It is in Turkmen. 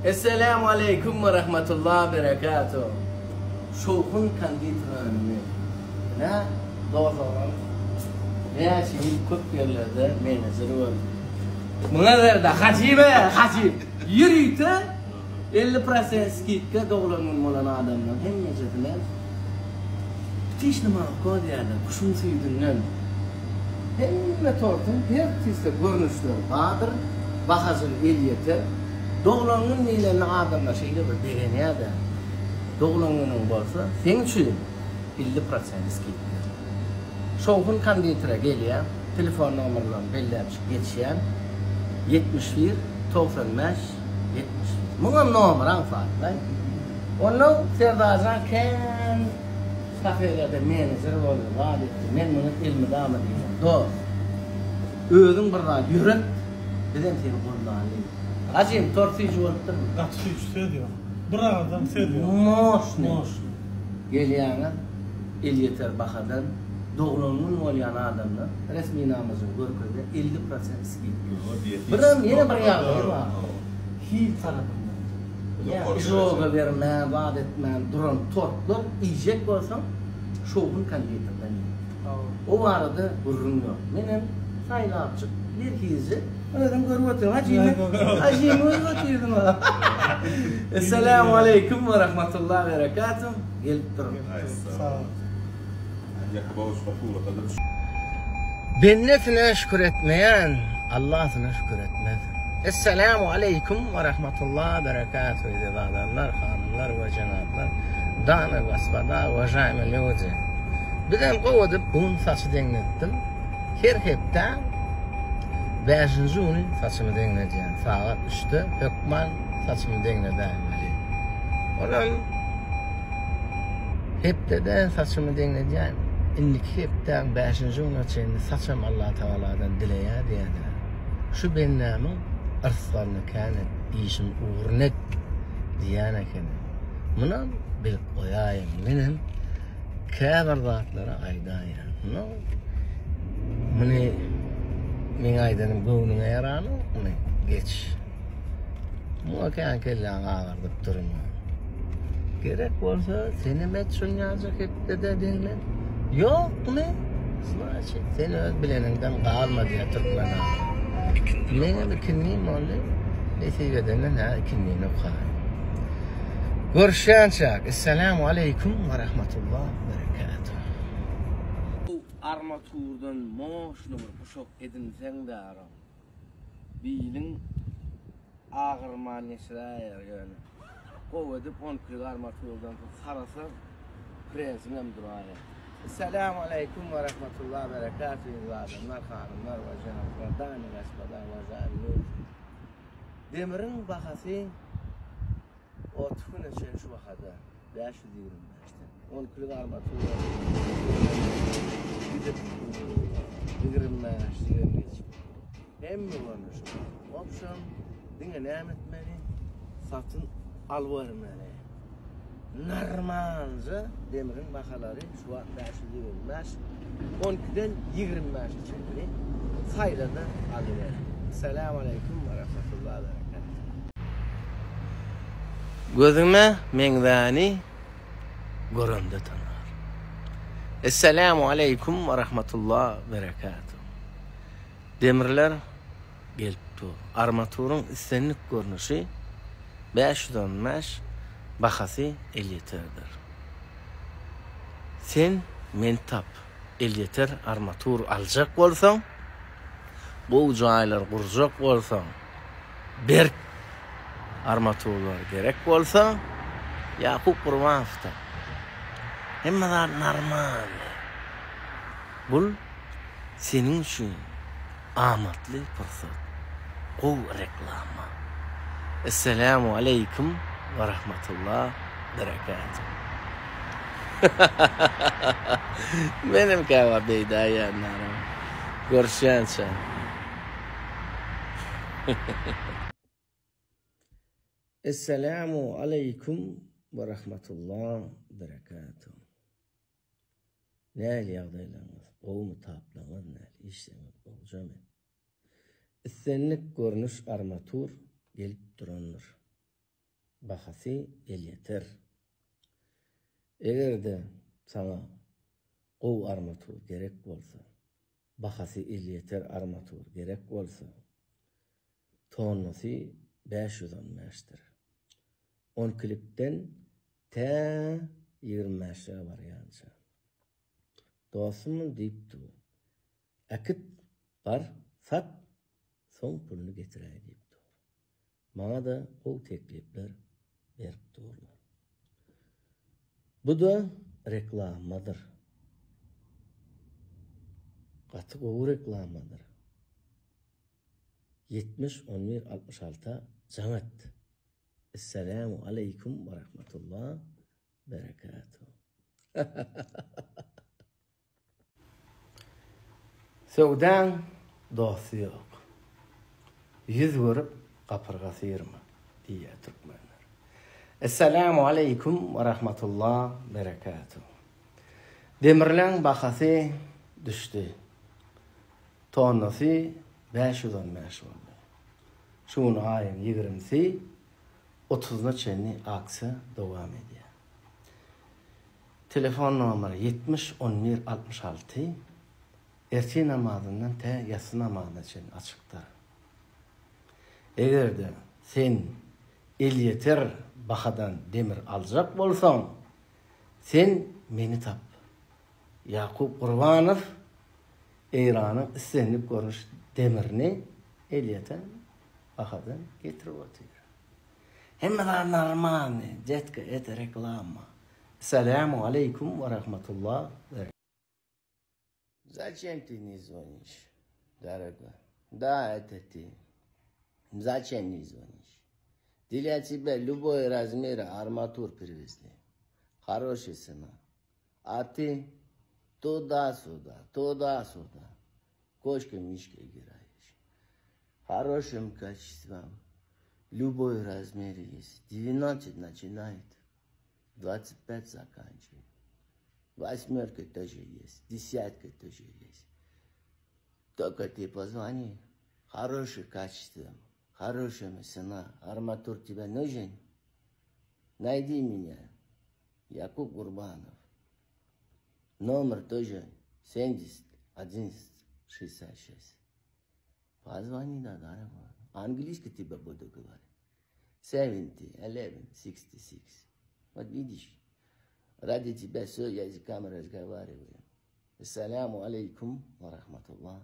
Esselamu aleýkum we rahmetullah berekatuh. Şowhun konditer önümi. Ine, dost oglan näçe ýyl köp ýerlerde menejer boldy. Muňa berde Hajybe, Hajy. Ýörite 50 prosent skidka doglan gün bolan adamlaryň hemmejesine ptişni moloko diýýärler, guşuň süýdünden. Hemme tortuň her tüýsli görnüşleri bardyr, bahajygy elýeter. Doglan gün diýlende adamlar şeýle bir begenýär-de, doglan günüň bolsa seň üçin 50 prosent skidka. Şowhun konditere gelýär, telefon nomerlerini belläpjik geçýän, 71 95 71. Muňam nomeri aňsatlaý. Onnoň Serdarjan kän kafelerde menejer boldy, zat etdi. Men muny elmydama diýýän, dost, özüň bir zat ýöret, bizem seni goldaly. Hajym, tort süýji bolupdyrmy? Gaty süýji, söz ýok. Bir agyzdan söz ýok. Moşnyý. Moşnyý. Gelýäňiz, elýeter bahadan doglan gün bolýan adamlar resminamajygy görkezýär, 50 prosent skidka. Birem ýene bir ýagdaýy bar, hil tarapyndan. Ižoga bermän, zat etmän duran tortlar iýjek bolsaň, Şowhun konditerden iý. O barada gürrüň ýok. Menem saýlapjyk bir hije özüň görüp otyryn. Hajymy, Hajymy görüp otyrsyň. Essalamu aleýkum we rahmatullah berekatuh. Gelip duruň. Sag bol. Bendesine şükür etmeýän Allasyna şükür etmez. Essalamu aleýkum we rahmatullah berekatuh eziz adamlar, hanymlar we jenaplar, damy gospoda, uvažaýmy lýudi. Bizem gowy edip bu gün saçy deňletdim. Her hepde bäşinji güni saçymy deňledýän. Sagat üçde hökman saçymy deňledäýmeli. Onam Hepdede saçymy deňledýän. Indiki hepdäň bäşinji gününe çenli saçam Allatagaladan dileýär diýýär-de. Şu bendämiň yrsgalyny kän et, işini ugruna et diýýän ekeni. Munam bilip goýaýyň. Menem käbir zatlary aýdaýýan. Muny muny meň aýdanym göwnüňe ýaranokmy? Geç. Muňa kän kelläňi agyrdyp durma. Gerek bolsa senem et şuny ýaljak hepdede deňlen. Ýokmy? Znaçit sen öz bileniňden galma diýýär türkmen aga. Meňem ikindim boldy. Nesip edende nä ikindini okaýyn. Görüşýänçäk. Essalamu aleýkum we rahmatullah berekatuh. Bu armaturdan moşny bir guşak edinseň däro. Biliň agyrman geçiräýer ýöne. Gowy edip on kilik armaturdan soň sarasaň prensiňem duraýar. Essalamu aleýkum we rahmetullah berekatuh eziz adamlar, hanymlar we jenaplar, damy gospoda, uvažaýmy lýudi. Demiriň bahasy 30 güne çenli şu bahada 525-den. On ikilik armatura gidip 25 ýer geçip. Hemme görnüşi bar. Wobşem, diňe näme etmeli? Satyn alybermeli. Normalja demiriň bahalary şu wagt 525, 12-den 25-e çenli saýla-da alyber. Salam aleýkum we rahmetullah berekatuh. Gözüme meňzäni görende tanar. Essalamu aleýkum we rahmetullah berekatuh. Demirler gelip dur. Armaturyň islendik görnüşi 515 bahasy elýeterdir. Sen meni tap. Elýeter armatur aljak bolsaň, gowy jaýlar gurjak bolsaň, berk armaturlar gerek bolsa, Ýakup Gurbanowda. Hemme zat normalny. Bul seniň üçin amatly pursat. Gowy reklama. Esselamu aleýkum we rahmatullah berekatuh. Menem käwagt beýdäýýän naram. Görüşýänçä. Esselamu aleýkum we rahmatullah berekatuh. Nähili ýagdaýlaryňyz? Gowumy taplaňyz nähili? Işleriňiz gowjamy? Islendik görnüş armatur gelip durandyr. Bahasy elýeter. Eger-de saňa gowy armatur gerek bolsa, bahasy elýeter armatur gerek bolsa, tonnasy 515-dir. On ikilikden tä 25-e barýança. Dostum diýip dur. Äkit, bar, sat, soň puluny getiräý diýip dur. Maňa-da gowy teklipler berip durlar. Bu-da reklamadyr. Gaty gowy reklamadyr. 70 11 66 jaň et. Essalamu aleýkum we rahmetullah berekatuh. Söwdaň dosty ýok. Ýüz görüp gapyrga syrma diýýär türkmenler. Essalamu aleýkum we rahmetullah berekatuh. Demirleň bahasy düşdi. Tonnasy 515 boldy. Şu gün aýyň ýigrimisi, otuzyna çenli aksiýa dowam edýär. Telefon nomeri 70 11 66 Ertir namazyndan tä ýassy namazyna çenli açykdyr. Eger-de sen elýeter bahadan demir aljak bolsaň, sen meni tap. Ýakup Gurbanow Eýranyň islendik görnüş demirini elýeter bahadan getirip otyr. Hemme zat normalny, detka, это reklama. Essalamu aleýkum we rahmetullah. Зачем ты не звонишь, дорогой? Да, это ты. Зачем не звонишь? Для тебя любой размер арматур привезли. Хорошая цена. А ты туда-сюда, туда-сюда. Кошка-мишка играешь. Хорошим качеством. Любой размер есть. 12 начинает, 25 заканчивает. Восьмерка тоже есть, десятка тоже есть. Только ты позвони. Хорошее качество, хорошая цена. Арматур тебе нужен? Найди меня. Якуб Гурбанов. Номер тоже 70 11 66. Позвони, да, дорогой. Английский тебе буду говорить. 70, 11, 66. Вот видишь, ради тебя все языками разговариваю. Ассаляму алейкум ва рахматуллах.